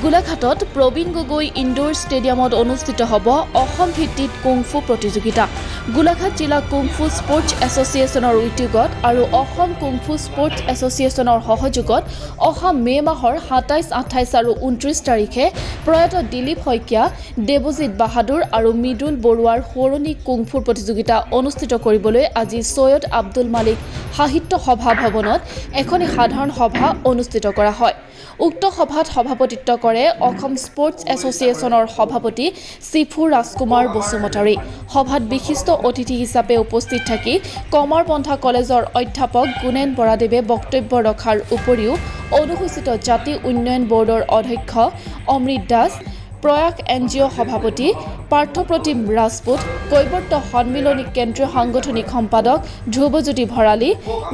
গোলাঘাটত প্ৰবীণ গগৈ ইনডোৰ ষ্টেডিয়ামত অনুষ্ঠিত হ'ব অসম ভিত্তিত কুংফু প্ৰতিযোগিতা। গোলাঘাট জিলা কুংফু স্পৰ্টছ এছ'চিয়েশ্যনৰ উদ্যোগত আৰু অসম কুংফু স্পৰ্টছ এছ'চিয়েশ্যনৰ সহযোগত অহা মে' মাহৰ 27, 28 আৰু 29 তাৰিখে প্ৰয়াত দিলীপ শইকীয়া, দেৱজিৎ বাহাদুৰ আৰু মৃদুল বৰুৱাৰ সোঁৱৰণী কুংফুৰ প্ৰতিযোগিতা অনুষ্ঠিত কৰিবলৈ আজি ছৈয়দ আব্দুল মালিক সাহিত্য সভা ভৱনত এখনি সাধাৰণ সভা অনুষ্ঠিত কৰা হয়। উক্ত সভাত সভাপতিত্ব কৰে অসম স্পৰ্টছ এছ'চিয়েশ্যনৰ সভাপতি চিফু ৰাজকুমাৰ বসুমতাৰী। সভাত বিশিষ্ট অতিথি হিচাপে উপস্থিত থাকি কমাৰবন্ধা কলেজৰ অধ্যাপক গুণেন বৰাদেৱে বক্তব্য ৰখাৰ উপৰিও অনুসূচিত জাতি উন্নয়ন বৰ্ডৰ অধ্যক্ষ অমৃত দাস, প্ৰয়াস এন জি অ' সভাপতি পাৰ্থপ্ৰতিম ৰাজপুত, কৈৱৰ্ত সন্মিলনী কেন্দ্ৰীয় সাংগঠনিক সম্পাদক ধ্ৰুৱজ্যোতি ভৰালী,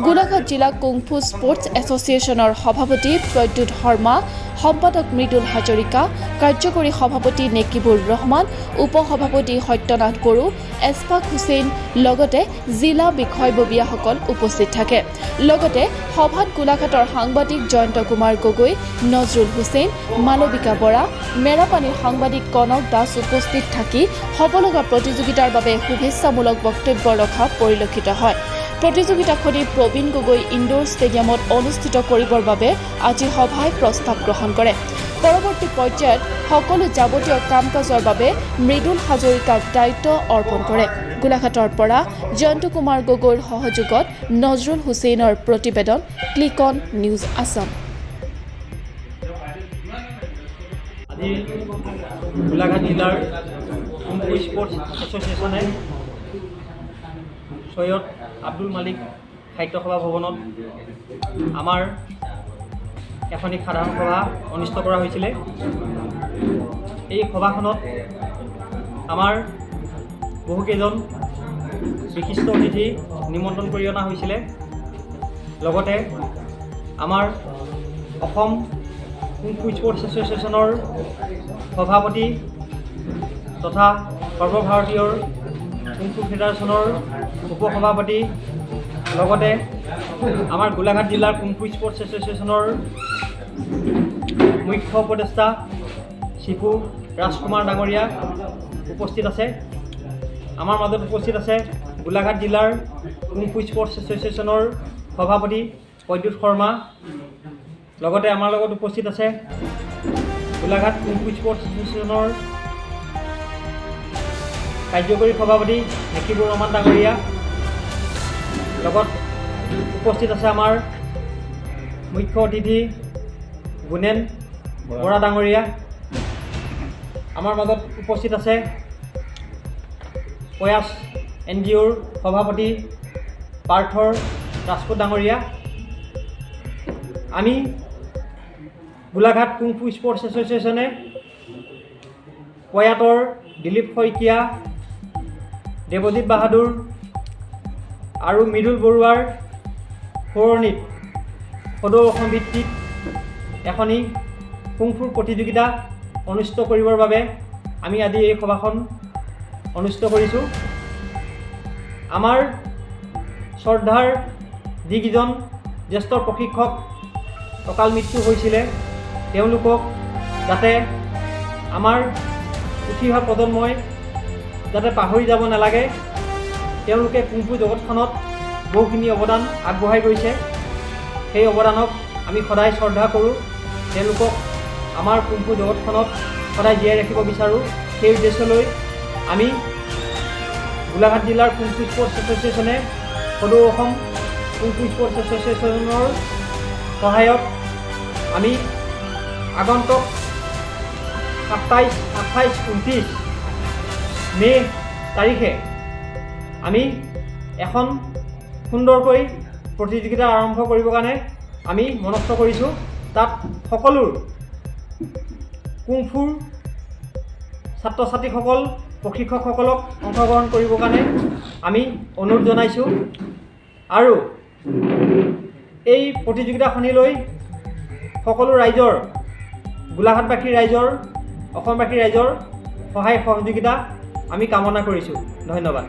গোলাঘাট জিলা কুংফু স্পৰ্টছ এছ'চিয়েশ্যনৰ সভাপতি প্ৰদ্যুৎ শৰ্মা, সম্পাদক মৃদুল হাজৰিকা, কাৰ্যকৰী সভাপতি নেকিবুৰ ৰহমান, উপ সভাপতি সত্যনাথ বড়ো, এছফাক হুছেইন, লগতে জিলা বিষয়ববীয়াসকল উপস্থিত থাকে। লগতে সভাত গোলাঘাটৰ সাংবাদিক জয়ন্ত কুমাৰ গগৈ, নজৰুল হুছেইন, মালবিকা বৰা, মেৰাপানীৰ সাংবাদিক কনক দাস উপস্থিত থাকি হ'ব লগা প্ৰতিযোগিতাৰ বাবে শুভেচ্ছামূলক বক্তব্য ৰখা পৰিলক্ষিত হয়। প্ৰতিযোগিতাখনি প্ৰবীণ গগৈ ইনডোৰ ষ্টেডিয়ামত অনুষ্ঠিত কৰিবৰ বাবে আজি সভাই প্ৰস্তাৱ গ্ৰহণ কৰে। পৰৱৰ্তী পৰ্যায়ত সকলো যাৱতীয় কাম কাজৰ বাবে মৃদুল হাজৰিকাক দায়িত্ব অৰ্পণ কৰে। গোলাঘাটৰ পৰা জয়ন্ত কুমাৰ গগৈৰ সহযোগত নজৰুল হুছেইনৰ প্ৰতিবেদন, ক্লিক অন নিউজ আছাম। আজি গোলাঘাট জিলাৰ কুংফু স্পৰ্টছ এছ'চিয়েশ্যনে চৈয়দ আব্দুল মালিক সাহিত্য সভা ভৱনত আমাৰ এখনি সাধাৰণ সভা অনুষ্ঠিত কৰা হৈছিলে। এই সভাখনত আমাৰ বহুকেইজন বিশিষ্ট অতিথি নিমন্ত্ৰণ কৰি অনা হৈছিলে। লগতে আমাৰ অসম কুংফু স্পৰ্টছ এছ'চিয়েশ্যনৰ সভাপতি তথা সৰ্বভাৰতীয় কুংফু ফেডাৰেশ্যনৰ উপসভাপতি, লগতে আমাৰ গোলাঘাট জিলাৰ কুংফু স্পৰ্টছ এছ'চিয়েশ্যনৰ মুখ্য উপদেষ্টা চিফু ৰাজকুমাৰ ডাঙৰীয়া উপস্থিত আছে। আমাৰ মাজত উপস্থিত আছে গোলাঘাট জিলাৰ কুংফু স্পৰ্টছ এছ'চিয়েশ্যনৰ সভাপতি প্ৰদ্যুৎ শৰ্মা। লগতে আমাৰ লগত উপস্থিত আছে গোলাঘাট কুংফু স্পৰ্টছ এছ'চিয়েশ্যনৰ কাৰ্যকৰী সভাপতি নেকিবুৰ ৰহমান ডাঙৰীয়া। লগত উপস্থিত আছে আমাৰ মুখ্য অতিথি গুণেন বৰা ডাঙৰীয়া। আমাৰ মাজত উপস্থিত আছে প্ৰয়াস এন জি অ'ৰ সভাপতি পাৰ্থৰ ৰাজপুত ডাঙৰীয়া। আমি গোলাঘাট কুংফু স্পৰ্টছ এছ'চিয়েশ্যনে প্ৰয়াতৰ দিলীপ শইকীয়া, দেৱজিৎ বাহাদুৰ আৰু মৃদুল বৰুৱাৰ সোঁৱৰণীত সদৌ অসম ভিত্তিত এখনি কুংফুৰ প্ৰতিযোগিতা অনুষ্ঠিত কৰিবৰ বাবে আমি আজি এই সভাখন অনুষ্ঠিত কৰিছোঁ। আমাৰ শ্ৰদ্ধাৰ যিকেইজন জ্যেষ্ঠ প্ৰশিক্ষক অকাল মৃত্যু হৈছিলে, তেওঁলোকক যাতে আমাৰ উঠি অহা প্ৰজন্মই যাতে পাহৰি যাব নালাগে, তেওঁলোকে কুংফু জগতখনত বহুখিনি অৱদান আগবঢ়াই গৈছে। সেই অৱদানক আমি সদায় শ্ৰদ্ধা কৰোঁ। তেওঁলোকক আমাৰ কুংফু জগতখনত সদায় জীয়াই ৰাখিব বিচাৰোঁ। সেই উদ্দেশ্যলৈ আমি গোলাঘাট জিলাৰ কুংফু স্পৰ্টছ এছ'চিয়েশ্যনে সদৌ অসম কুংফু স্পৰ্টছ এছ'চিয়েশ্যনৰ সহায়ত আমি আগন্তুক 27, 28, 29 মে' তাৰিখে আমি এখন সুন্দৰকৈ প্ৰতিযোগিতা আৰম্ভ কৰিবৰ কাৰণে আমি মনস্থ কৰিছোঁ। তাত সকলো কুংফুৰ ছাত্ৰ ছাত্ৰীসকল, প্ৰশিক্ষকসকলক অংশগ্ৰহণ কৰিবৰ কাৰণে আমি অনুৰোধ জনাইছোঁ আৰু এই প্ৰতিযোগিতাখনিলৈ সকলো ৰাইজৰ, গোলাঘাটবাসী ৰাইজৰ, অসমবাসী ৰাইজৰ সহায় সহযোগিতা আমি কামনা কৰিছোঁ। ধন্যবাদ।